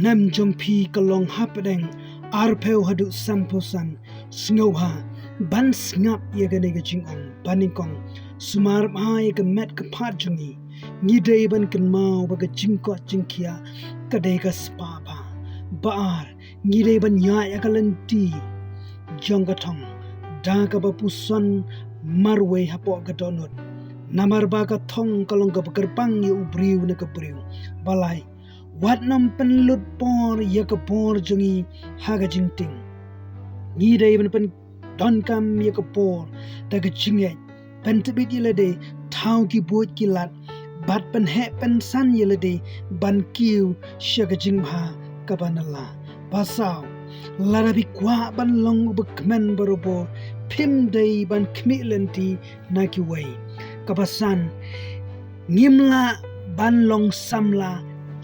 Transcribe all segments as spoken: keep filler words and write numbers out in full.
Snem jong phi ka long hapdeng arphew haduh sanphew san. Sngewbha ban sngap ïa kane ka jingong, ba nyngkong, sumar bha ïa ka met ka phad jong ngi. Ngi dei ban kynmaw ba ka jingkoit jingkhiah ka dei ka spah bha. Ba ar, ngi dei ban ïaid ïa ka lynti jong ka thong da kaba puson marwei hapoh ka dohnud. Namar ba ka thong ka long kaba kyrpang ïa u briew ne ka briew. Ba lai, wat nym pynlut por ïa ka bor jong ngi ha ka jingtieng. Ngi dei ban pyndonkam ïa ka bor da ka jingngeit, pyntbit ïa lade thaw ki buit ki lad, bad pynheh pynsan ïa lade ban kiew sha ka jingbha kaba nylla. Ba saw, lada phi kwah ban long uba kmen barabor, phim dei ban khmih lynti na kiwei. Kaba san, ngim lah ban long samla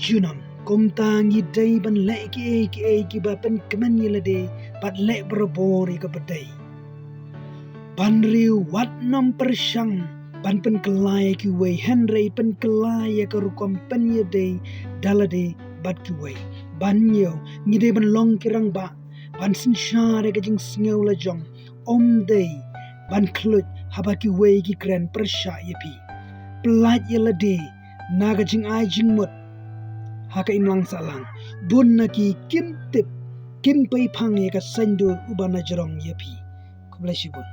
junom. Kumta ngi dei ban leh kiei kiei kiba pynkmen ïa lade bad leh barabor ïa kaba dei. Ba hynriew, wat nym pyrshang ban pynkylla ïa kiwei, hynrei pynkylla ïa ka rukom pynïadei da lade bad kiwei. Ba hynñiew, ngi dei ban long ki rangbah ban synshar ïa ka jingsngew lajong. Ym dei ban khluit haba kiwei ki kren pyrshah ïa phi. Pyllait ïa lade na ka jingai jingmut ha ka imlang sahlang. Bun na ki kim tip, kim peiphang ïa ka saiñdur uba na jrong ïa phi. Khublei shibun.